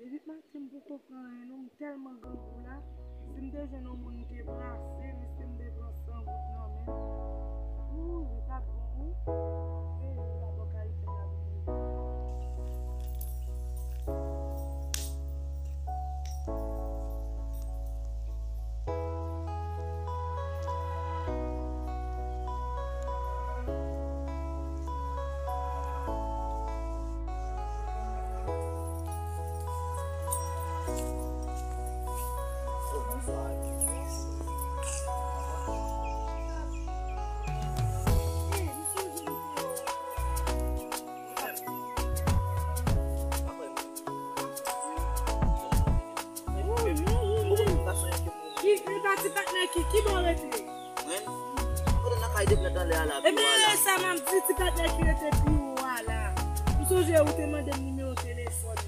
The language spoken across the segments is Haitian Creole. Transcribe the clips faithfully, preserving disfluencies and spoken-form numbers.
Depi maten m poko pran anyen non, m tèlman grangou la. Si m te jwenn yon moun m te brase, mesye m te pran san goud nan men m. Ooh, li t ap bon wi. Hey, li t ap bon kalite la pou mwen. Ki, li pa ti patnè ki, ki bò w rete? Mwen? Mwen te nan kay depi nan talè a la, pi wo a la. Ebyen, sa m ap di, ti patnè ki rete pi wo a la. M sonje ou te mande m nimewo telefòn.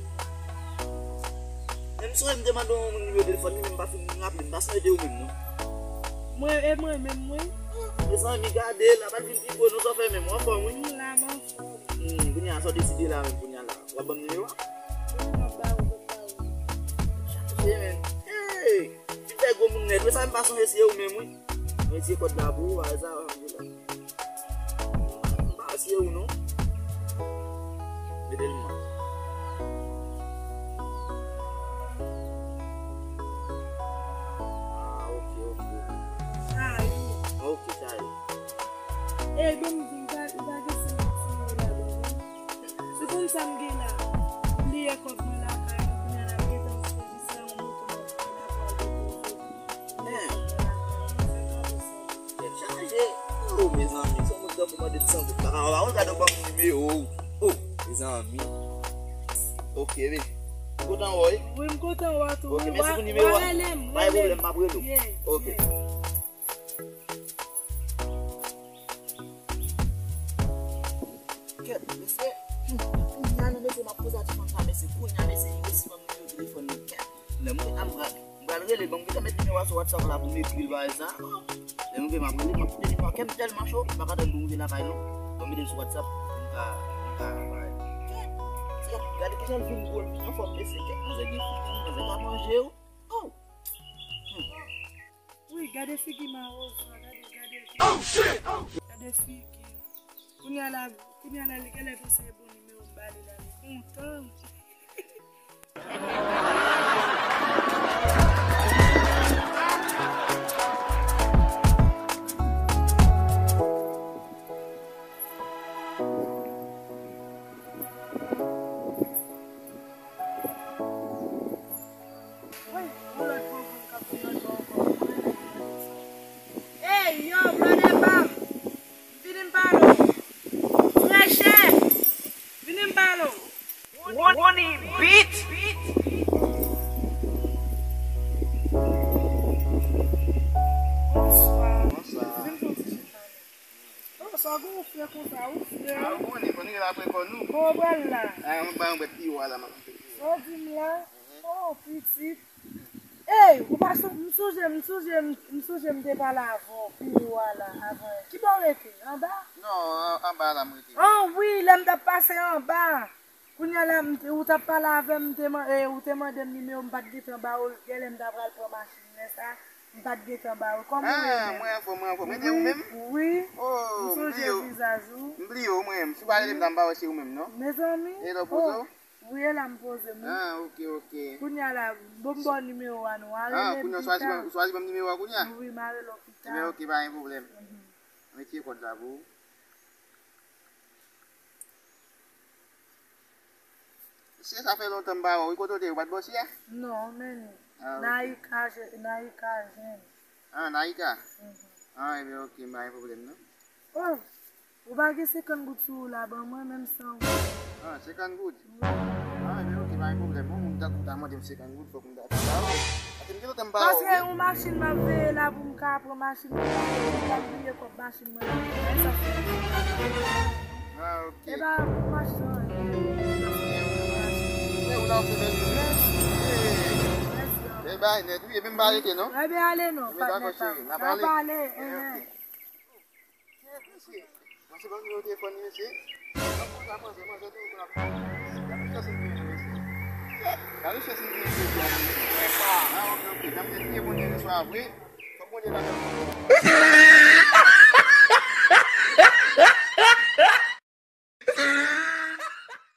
Men m sonje m te mande w nimewo telefòn li, men m pa fin raple, m pa sonje te ou menm, non. Mwen, e mwen menm, mwen. Mezanmi, gade, la pa t vin pi gwo, non, sa w fè menm, w anfòm, wi. M la, m anfòm. Hmm, kounye a, sa w deside la menm, kounye a la. W ap ban m nimewo a? Wi, m ap ba ou, m ap ba ou. Chaje, men. Hey! Fin fè gwo moun nèt. Wi, sa m pa sonje se ou menm, wi. Mwen retire kòd la pou ou, bagay sa, alhamdulillah. M pa wè se ou, non. Mete l man. Ah, ok, ok. Sa yo. Ok, sa yo. Ey, ban m di, ou pa, ou pa gen san ti yo la, ban m. Se konn sa m gen la. M bliye kòb mwen lakay mwen, kounye a la m gentan pran jis la, yon moto m ap pran la pou al depoze. Men. Tèt chaje. Oh, mezanmi, se yon moun tankou mande m san goud. Pa ka, pa ka, gade w ban m nimewo w. Oh, mezanmi. Ok, baby. M kontan wè w, wi. Wi, m kontan wè w tou. Ok, mèsi pou nimewo a. Pa gen pwoblèm, m ap rele w. Ok. Kèt, mesye. Hmm, kounye a non, mesye, m ap poze a ti fanm sa, mesye. Kounye a, mesye, li resi ban m nimewo telefòn li. Kèt. Lè mwen, a, m pral, m pral rele, bon, m gentan met nimewo a sou WhatsApp la pou m ekri l bagay sa. Lè m rive, m ap rele, m ap kite nimewo a. Kè m tèlman cho, m pa ka tann pou m rive lakay non. Bon, m mete l sou WhatsApp, pou m ka, pou m ka, kèt. Kèt, gade kijan l vin gwo, l vin anfòm, mesye. Kèt, manzè gen figi, manzè ka manje, wi. Oh! Hmm. Wi, gade figi mawozo a, gade, gade figi. Oh, shit! Gade figi. Kounye a la, kounye a la, li genlè panse e bon nimewo m ba li la, li kontan. Ey, yo, brother Bam, vini m pale w. Frè chè, vini m pale w. Ronnie Beat. Bonswa. Bonswa. Vin fè yon ti chita. Oh, sa gon frè konsa, ou frè. Ah, ou konnen, fò nou rele apre kò nou. Bon, ou pral la. Ah, mwen ba yon bwèt pi wo a la, m ap mete pi wo. Sa w di m la? Mhm. Oh, pitit. Ey, ou pa son-, m sonje, m sonje, m sonje m te pale avè w pi wo a la, avan. Ki bò w rete? Anba? Non, an-, anba la m rete. Ah, wi, lè m t ap pase anba. Kounye a la, m te, ou t ap pale avè m, m te man-, e, ou te mande m nimewo, m pa t gentan ba ou l. Genlè m ta pral pran machin lè sa, m pa t gentan ba ou l. Kòman ou ye menm? Ah, mwen anfòm, mwen anfòm. Rete ou menm? Wi, wi. Oh, m sonje vizaj ou. M bliye w, mwen menm. Si w pa rele m, ta m pa wè se ou menm, non. Mezanmi. E lè w poze w? Wi, e la m poze m, wi. Ah, ok, ok. Kounye a la, bon, m ba w nimewo a nou. Ah, kounye a w chwazi ban m, ou chwazi ban m nimewo a kounye a? Wi, m a rele w pita. Ebyen, ok, pa gen pwoblèm. Mhm. Mete kòd la pou ou. Mesye, sa fè lontan m pa wè w. Kote w te ye? Ou pa t bò si a? Non, men. Ah, ok. Naika, je-, Naika jwenn. Ah, Naika? Mhm. Ah, ebyen, ok, pa gen pwoblèm, non. Oh, ou pa gen senkant goud sou ou la, ban mwen menm san goud. Ah, senkant goud? Wi. Ah, ebyen, ok, pa gen pwoblèm. Yon moun tankou w ta mande m senkant goud, fòk m ta, ta ba ou. Paske m gen lontan m pa wè w, wi. Paske yon machin m ap veye la pou m ka pran machin pou m ta bliye kòb machin mwen la. E sa fè. Ah, ok. E pa pou machin an. E ou la, ou te bèl. Mèsi. Mèsi. E bay nèt, wi. Ebyen, m pa rete, non? Ebyen, ale non, patnè pa m. N ap pale. N ap pale, enhen. Ok. Mesye, mwen se ban nimewo telefòn li, mesye. Mwen konn sa manzè, manzè toujou konn ap pale. Gade chans li genyen, mesye. Se Gade chèche li gen jodi a. Ah, ok, ok. Jan m te di, Bondye resevwa vre. Fòk Bondye ta fè.